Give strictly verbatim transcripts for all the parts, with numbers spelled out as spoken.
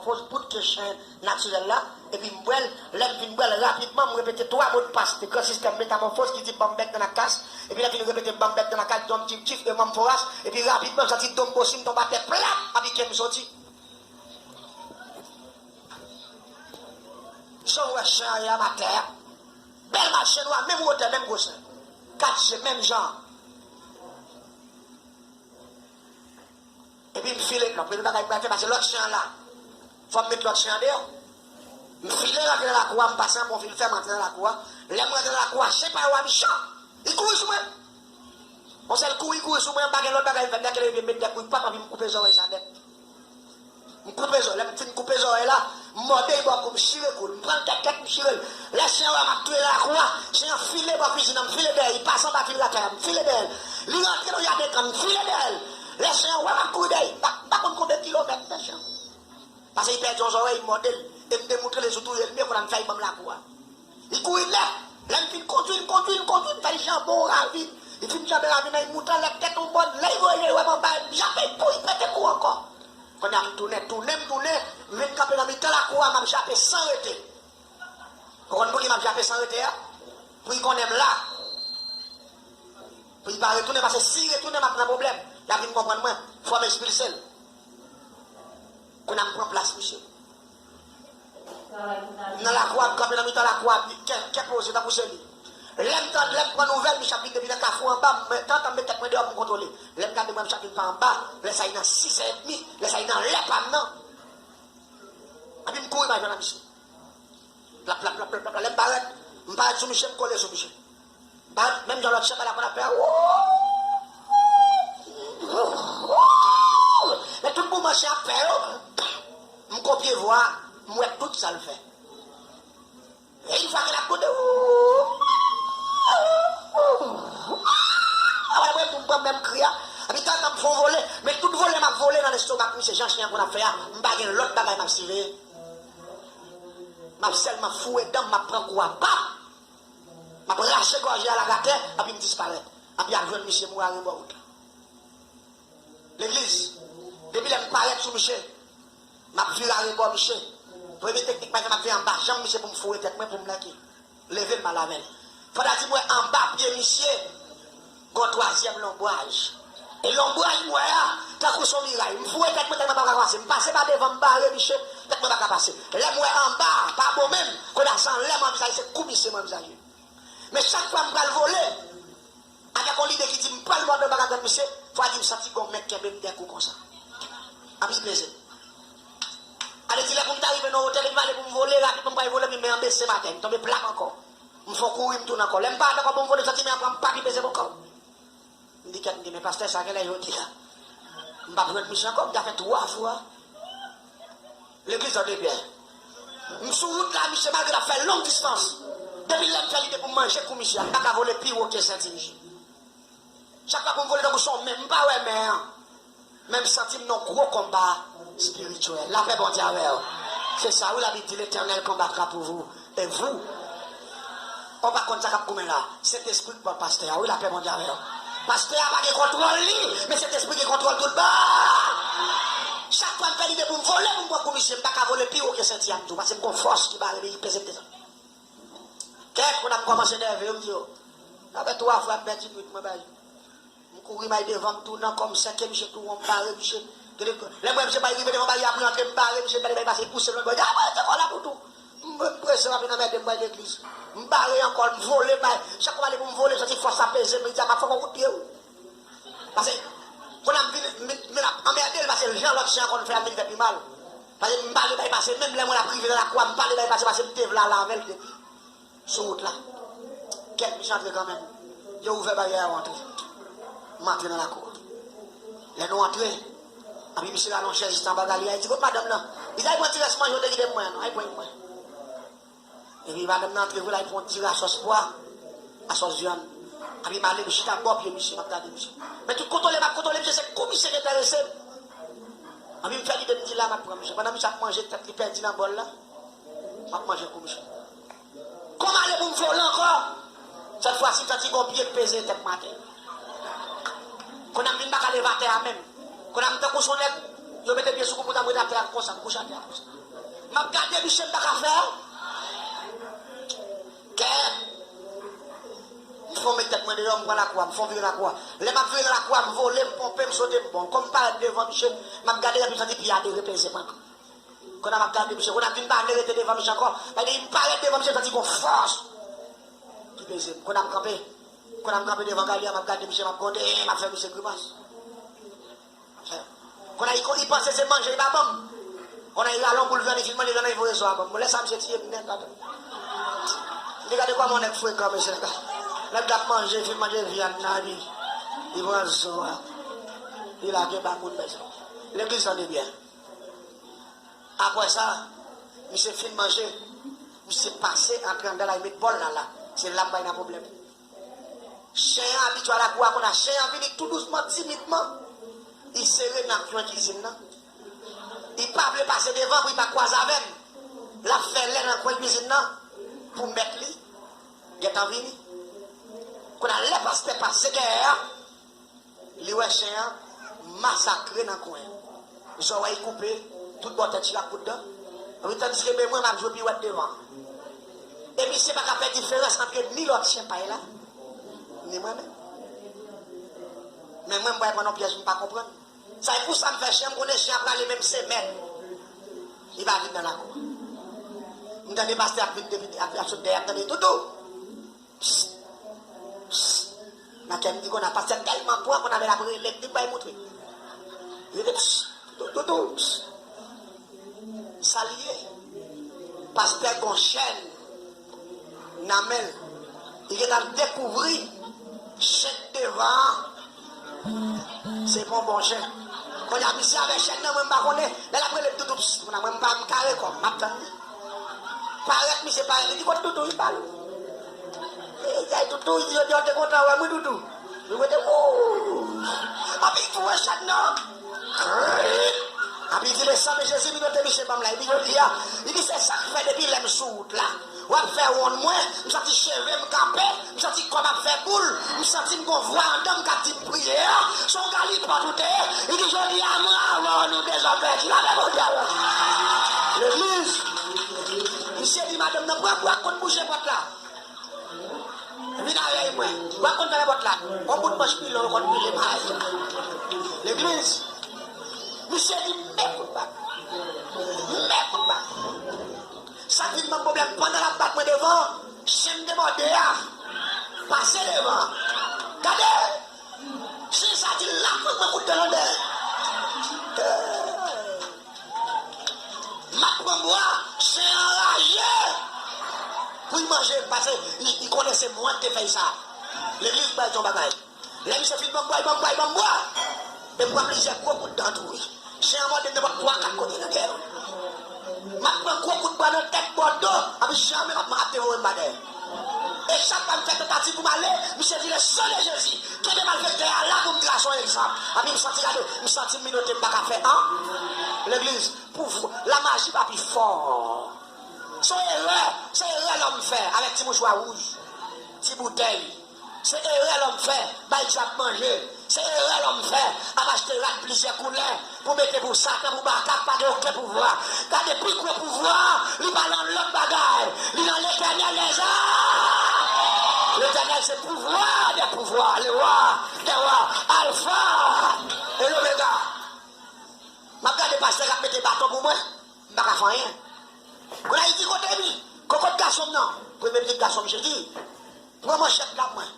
Fòs bout ke chen natirèl la, epi m bwè l, lè m fin bwè l, rapidman, m repete twa modpas de gran sistèm metamòfoz ki di ban m bèk nan lakas, epi lè fini repete ban m bèk nan lakas, di yon ti kif de manm foras, epi rapidman, m santi do m bosi, m tonbe atè plat, epi ke m soti. Jan w wè chen an ye a atè a, bèl mal chen nwa, menm wotè, menm gwosè. Kat je, menm jan. Epi m file, non, premye bagay m pral fè, pase lòt chen an la. Fò m met lòt chen an deyò. M file rantre nan lakou a, m pase anba yon fil fè, m rantre nan lakou a. Lè m rantre nan lakou a, chen pa yo a mechan. Li kouri sou mwen. Yon sèl kou, li kouri sou mwen, m pa gen lòt bagay m fè, m teke leve m met de kou, pap, epi m koupe zòrèy sa nèt. M koupe zò, lè m fin koupe zòrèy la, m mòde l bò kou, m chire kou l, m pran l tèt tèt, m chire l. Lè chen an wè m ap touye nan lakou a, chen an file bò kwizin nan, m file dèyè, li pase anba fil lakay la, m file dèyè l. Li rantre nan jaden grann, m file dèyè l. Lè chen an wè m ap kouri dèyè, m pa, m pa konn konbyen kilomèt m fè chen an. Pase li pèdi yon zòrèy, m mòde l, e m te moutre l sou touye l, men kounye a m fè li ban m lakou a. Li kouri nèt. Lè m fin kondui, m kondui, m kondui, m fè l janbe yon ravin. Li fin janbe ravin nan, li moute anlè tèt yon bòn. Lè li voye je l wè m anba, m jape, pou li pete kou ankò. Kounye a m tounen, tounen, m tounen, m vin kanpe nan mitan lakou a, m ap jape san rete. Ou konn pouki m ap jape san rete a? Pou li konnen m la. Pou li pa retounen, pase si li retounen, m ap nan pwoblèm. L ap vin konprann mwen, fò m ekspilse l. Kounye a m pran plas misye. M nan lakou a, m kanpe nan mitan lakou a, kè, kè poze, tankou se li. Lè m tande, lè m pran nouvèl, misye ap vin depi nan kafou anba, m tantan met tèt mwen deyò pou m kontwole. Lè m gade, m wè misye ap vin pa anba, lè sa li nan sis è edmi, lè sa li nan lè pa m nan. Epi m kouri m al jwenn misye. Plap, plap, plap, plap, plap, lè m parèt, m parèt sou misye, m kole sou misye. M parèt, menm jan lòt chen pa la konn ap fè, wouw! Men tout mouvman chen ap fè yo, m kopye vwa, m wè tout sa l fè. E yon fwa ke l ap goude, wouw! Apre, apre, m pran menm kri a, epi tantan m fè yon vole, men tout vole m ap vole nan lestomak misye, jan chen an konn ap fè a, m pa gen lòt bagay m ap siveye. M ap sèlman foure dan m, m ap pran kou a, pap! M ap rache gòje a lage atè, epi m disparèt. Epi y ap jwenn misye mouri arebò wout la. Legliz, depi lè m parèt sou misye, m ap vire arebò misye. Premye teknik m ap fè, m ap vire anba janm misye pou m foure tèt mwen, pou m leke. Leve m al avè l. Fò ta di m wè anba pye misye, gon twazyèm lonbraj. E lonbraj m wè a, tankou se yon miray. M foure tèt mwen, tèt mwen pa ka pase. M pase pa devan, m bare misye, tèt mwen pa ka pase. Lè m wè anba a, pa bon menm, kounye a se anlè m anvizaje, se kou misye m anvizaje. Men chak fwa m pral vole, avèk yon lide ki di m pral mòde, m pa ka tann misye, fò a di m santi gon men kenbe m de kou konsa. Epi peze. Ale di lè pou m ta rive nan wotè, depi m ale pou m vole, rapidman m pral vole, men men an bese m atè, m tonbe plat ankò. M fè yon kouri, m tounen ankò. Lè m parèt ankò pou m vole, m santi men an pran m, pap, li peze m ankò. M di kèt, m di, men pastè, sa genlè jodi a. M p ap jwenn misye ankò, m ta fè twa fwa. Legliz an de pyè. M sou wout la, misye, malgre l ap fè long distans. Depi lè m fè lide pou m manje kou misye a, m pa ka vole pi wo ke senti misye. Chak fwa pou m vole tankou se yon men, m pa wè men an. Men m santi m nan gwo konba espirityèl. Lapè Bondye avè w. Se sa wi, Labib di, Letènèl konbatra pou vou. E vou? Ou pa konn sa k ap goumen la. Sentespri k pran pastè a. Wi, lapè Bondye avè w. Pastè a pa gen kontwòl li, men Sentespri gen kontwòl tout bon. Chak fwa m fè lide pou m vole, pou m pran kou misye, m pa ka vole pi wo ke senti a m di w, paske m gon fòs ki bare m, ki peze m desann. Kèk moun ap kòmanse nève yo, m di yo, sa fè twa fwa m pèdi nwit mwen bay. M kouri, m al devan, m tounen ankò, m sèke misye tou won, m bare misye. Lè m wè misye bay rive devan bagay a pou l antre, m bare misye, m pale bay pase, pouse l lòt bò, di, "A, mwen rete kò la pou tou." M, m prese, m ap vin anmède m, m pral legliz. M bare ankò, m vole, bay. Chak fwa m ale pou m vole, m santi fòs la peze m, li di, "A, m ap fè w yon kout pye, wi." Paske, kounye a m vin, m, m ap anmède l, paske jan lòt chen an konn fè a, m vin fè pi mal. Paske m pale bay pase, menm lè mwen ap rive nan lakou a, m pale bay pase, paske m te vle al avè l depi. Sou wout la. Kèk misye antre kanmenm. Yo ouvè baryè a, yo antre. M antre nan lakou a. Lè nou antre, epi misye rale yon chèz jis anba galeri a, li di, "Kot madanm nan?" Li di, "Al pran ti rès manje w te kite pou mwen an non, al pran pou mwen." Epi madanm nan antre vre, l al pran yon ti ra sòs pwa, a sòs vyann. Epi m ale, m chita bò pye misye, m ap gade misye. Men tout kontwole m ap kontwole misye, se kou misye ki enterese m. Epi m fè lide, m di, "La, m ap pran misye." Pandan misye ap manje, tèt li pèdi nan bòl la, m ap manje kou misye. Kòm ale pou m vole ankò, sèt fwa si m santi gon pye k peze tèt mwen atè. Kounye a m vin pa ka leve atè a menm. Kounye a m tankou se yon nèg, Yo mete pye sou kou pou ta mwen ap fè konsa, m kouche atè konsa. M ap gade misye, m pa ka fè. Kè. M fon met tèt mwen deyò, m pran lakou a, m fon vire lakou a. Lè m ap vire nan lakou a, m vole, m ponpe, m sote, m bon. Kòm m parèt devan misye, m ap gade, epi m santi pye a derepeze mwen. Kounye a m ap gade misye, kounye a m vin pa vle rete devan misye ankò. Paske m parèt devan misye, m santi gon fòs ki peze m. Kounye a m kanpe. Kounye a m kanpe devan galè a, m ap gade misye, m ap gwonde, m ap fè misye grimas. Kounye a li, li panse se manje li pa ban m. Kounye a li rale yon boul vyann, li fin manje vyann nan, li voye zo a ban m. Bon, lè sa misye tiye m nèt atò. Li gade kòman yon nèg frekan, mesye, nèg la. Nèg la ap manje, fin manje vyann nan, epi li pran zo a. Li lage ba moun, mesye. Legliz, tande byen. Apre sa, misye fin manje, misye pase, antre anndan la, li met bòl la la. Se la m bay nan pwoblèm. Chen an abitye a lakou a, kounye a chen an vini tou dousman, timidman. Li sere nan kwen kizin nan. Li pa vle pase devan pou li pa kwaze avè m. L ap fè lè nan kwen kizin nan pou mèt li gentan vini. Kounye a, lè pastè pase dèyè a, li wè chen an masakre nan kwen. Zòrèy koupe, tout bò tèt chire ak kout dan. Wi, tandiske men mwen, m ap jwe piwèt devan. E misye pa ka fè diferans ant ni lòt chen pay la, ni mwen menm. Men mwen, m pral pran yon pyèj m pa konprann. Sa e pou sa m fè chen an, m konnen chen an prale menm semèn. Li pa vin nan lakou. M tande pastè ap vin depi, ap, ap sot dèyè, ap tande toutou. Psst. Psst. Nan kè m di kounye a, pastè tèlman pran, kounye a men l ap rele m, di m bay moutre. Li di, psst. Toutou, psst. Sa l ye? Pastè gon chèn nan men l. Li gentan dekouvri chen devan an. Se pa yon bon chen. Kounye a, misye avè chen nan, mwen m pa konnen. Lè l ap rele m toutou, psst, mwen, mwen m pa, m kare kò m, m ap tann li. Parèt, misye parèt, li di, "Kot toutou?" Li pale. E, e, toutou, li di, "Jodi a w te kontan wè m, wi, toutou." Li rete, "Wou!" Epi li tou wè chen nan. Krik! Epi li di, "Men san men Jezi, minote misye ban m la." Epi jodi a, li di, "Se sa k fè depi lè m sou wout la." W ap fè wonn mwen, m santi cheve m kanpe, m santi kò m ap fè boul, m santi m gon vwa anndan m k ap di m priye a, se yon galipòt ou te ye. Li di, "Jodi a, mwen avè w, nou dezòd vèdi la, men Bondye avè w." Legliz, misye di madanm nan, "Pran bwa, konn bouche pòt la. Vin avèk mwen. Bwa, konn fèmen pòt la." Yon bout manch pilon, yo konn pile may. Legliz, misye di, "Men kout bak. Men kout bak." Sa k vin ban m pwoblèm, pandan l ap bat mwen devan, chen m debòde a pase devan. Gade! Chen sa di l ap pran mwen kout dan nan dèyè. M ap pran bwa, chen an raje pou l manje, paske li, li konnen se mwen k te fè l sa. Legliz bay yon bagay. Lè misye fin ban m bwa, li ban m bwa, li ban m bwa. Epi m pran plizyè gwo kout dan tou, wi. Chen an mòde m nan twa, kat kote nan dèyè. M ap pran gwo kout bwa nan tèt, bò do, epi janmen m ap, ap devore m pa dèyè. E chak fwa m fè tantativ pou m ale, misye di, "Le sang de Jésus, kenbe malfektè a la pou m trase yon egzanp." Epi m santi, gade, m santi m minote, m pa ka fè an. Legliz, pouvwa, lamaji pa pi fò. Se yon erè, se erè lòm fè avèk ti mouchwa wouj, ti boutèy. Se erè lòm fè, bay dyab manje. Se erè lòm fè, ap achte rad plizyè koulè pou mete pou Satan, pou Baka, k pa gen okenn pouvwa. Gade pi gwo pouvwa, li pa nan lòt bagay, li nan Letènèl dèzam. Letènèl se pouvwa dè pouvwa, le wa dè wa, Alfa e Lomega. M ap gade pastè k ap mete baton pou mwen, m pa ka fè anyen. Kounye a li di, "Kote mi? Kokot gason m nan?" Premye pitit gason misye di, "Pran manchèt la pou mwen,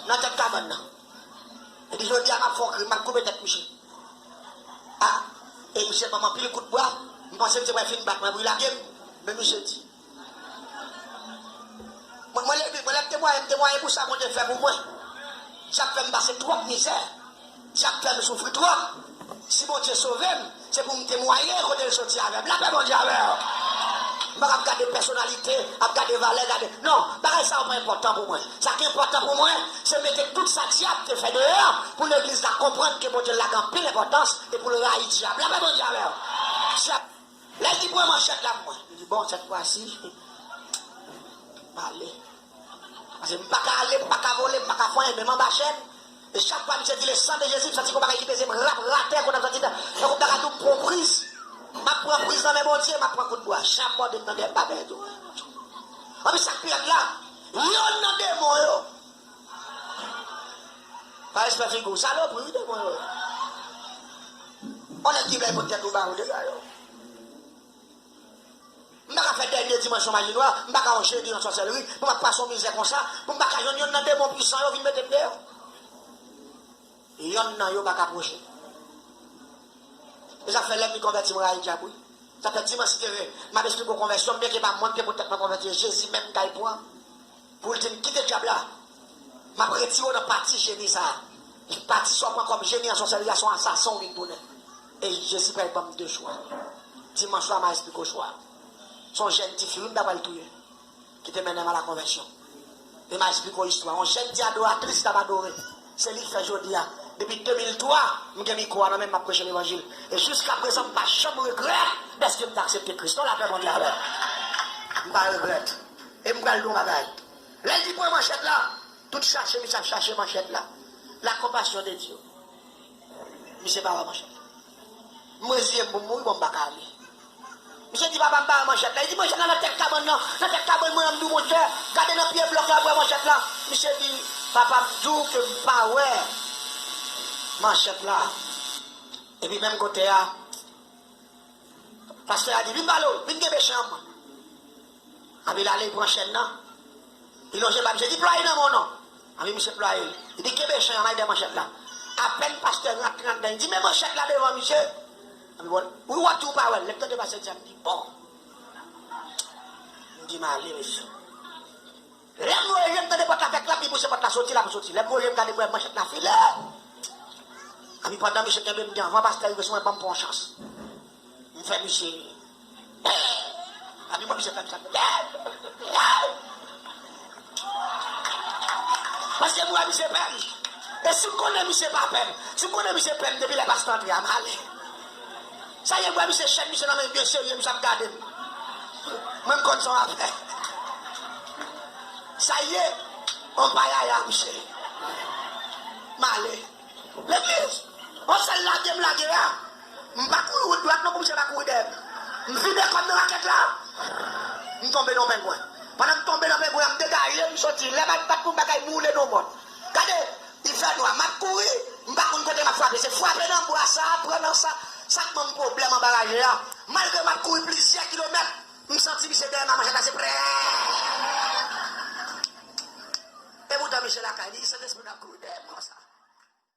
nan tèt kabann nan." Li di, "Jodi a, m ap fè yon krim, m ap koupe tèt misye." A, e misye ban m anpil kout bwa, m panse misye pral fin bat mwen pou l lage m, men misye di, Mwen, mwen leve, mwen lè m temwaye, m temwaye pou sa Bondye fè pou mwen. Dyab fè m pase twòp mizè. Dyab fè m soufri twòp. Si Bondye sove m, se pou m temwaye kote l soti avè m. Lapè Bondye avè w. M pa ap gade pèsonalite, ap gade valè, gade. Non, bagay sa yo pa enpòtan pou mwen. Sa ki enpòtan pou mwen, se mete tout sa dyab te fè deyò, pou legliz la konprann ke Bondye lage anpil enpòtans e pou l rayi dyab. Lapè Bondye avè w. Dyab Lè l di pran manchèt la pou mwen, m di, "Bon, sèt fwa si, m ale." Paske m pa ka ale, m pa ka vole, m pa ka fè anyen, men m anba chèn. E chak fwa misye di le sang de Jésus, m santi gon bagay ki peze m rap atè, kote m santi tankou bagay tou m pran priz. M ap pran priz nan men Bondye, m ap pran kout bwa. Chak mòde m nan dèyè m pa benyen tou. Anpi sa k pi rèd la, yonn nan demon yo. Pa respè figi w, salopri wi demon yo. On nèg ki vle pot tèt ou ba yo, dega yo. M pa ka fè dènye dimansyon maji nwa, m pa ka yon jeni an sòsèlri, pou m ap pase yon mizè konsa, pou m pa ka jwenn yonn nan demon pwisan yo vin mete m deyò. Yonn nan yo pa ka pwoche. E sa fè lè m vin konvèti m rayi dyab wi. Sa fè dimanch si Dye vle, m ap esplike w konvèsyon m byen ke pa mwen ki te pot tèt mwen konvèti, Jezi menm m kay pran. Pou l di m kite dyab la, m ap retire w nan pati jeni sa a. Pati sa w pran kòm jeni an sòsèlri a se yon asasen w vin tounen. E Jezi pral ban m de chwa. Dimanch swa m a esplike w chwa. Se yon jèn tifi wi m ta pral touye ki te mennen m a la konvèsyon. E m a esplike w istwa. Yon jèn ti adoratris t ap adore. Se li k fè jodi a. Depi de mil twa, m gen mikwo a nan men m, m ap preche levanjil. E jiska prezan, m pa janm regrèt dèske m te aksepte Kris. Non, lapè Bondye avè w. M pa regrèt. E m pral di w yon bagay. Lè l di pran manchèt la, tout chache misye ap chache manchèt la. La compassion de Dieu. Misye pa wè manchèt la. M reziye m pou m mouri, bon, m pa ka ale. Misye di, papa, m pa wè manchèt la. Li di, manchèt la nan tèt kabann nan. Nan tèt kabann mwen an, m di w, monchè, gade nan pye blòk la, w wè manchèt la. Misye di, papa, m di w ke m pa wè manchèt la. Epi menm kote a, pastè a di, vin pale w, vin kenbe chan an. Anpi l ale, li pran chèn nan. Li lonje ba misye, li di, plwaye nan men w non. Anpi misye plwaye l. Li di, kenbe chan an, m al dèyè manchèt la. Apèn pastè rantre anndan, li di, men manchèt la devan misye. Anpi bon, wi, w ap di w pa wè l. Lè m tande pastè di sa, m di, bon. M di, m ale, mesye. Lè m voye je m tande pòt la fè klap, li pouse pòt la soti, l ap soti. Lè m voye je m gade, m wè manchèt la file. Anpi pandan misye kenbe m di, anvan pastè rive sou mwen, ban m pran yon chans. M fè misye. Anpi mwen misye fè m sa. Paske m wè misye pè m. E si m konnen misye pa pè m, si m konnen misye pè m depi lè pastè antre a, m ale. Sa ye, m wè misye chèn misye nan men byen serye, misye ap gade m. Mwen m konn sa w ap fè. Sa ye, on payaya misye. M ale. Legliz, on sèl lage m lage a. M pa kouri wout dwat non pou misye pa kouri dèyè m. M vide kò m nan rakèt la. M tonbe nan pengwen. Pandan m tonbe nan pengwen an, m degaje m soti. Lè m al bat pou m bagay m woule nan mòn. Gade, li fè nwa. M ap kouri, m pa konn kote m ap frape. Se frape nan bwa sa, pran nan sa. Sa k ban m pwoblèm anba raje a. Malgre m ap kouri plizyè kilomèt, m santi misye dèyè m a manchèt la, se prè. E poutan misye lakay li, Sentespri n ap kouri.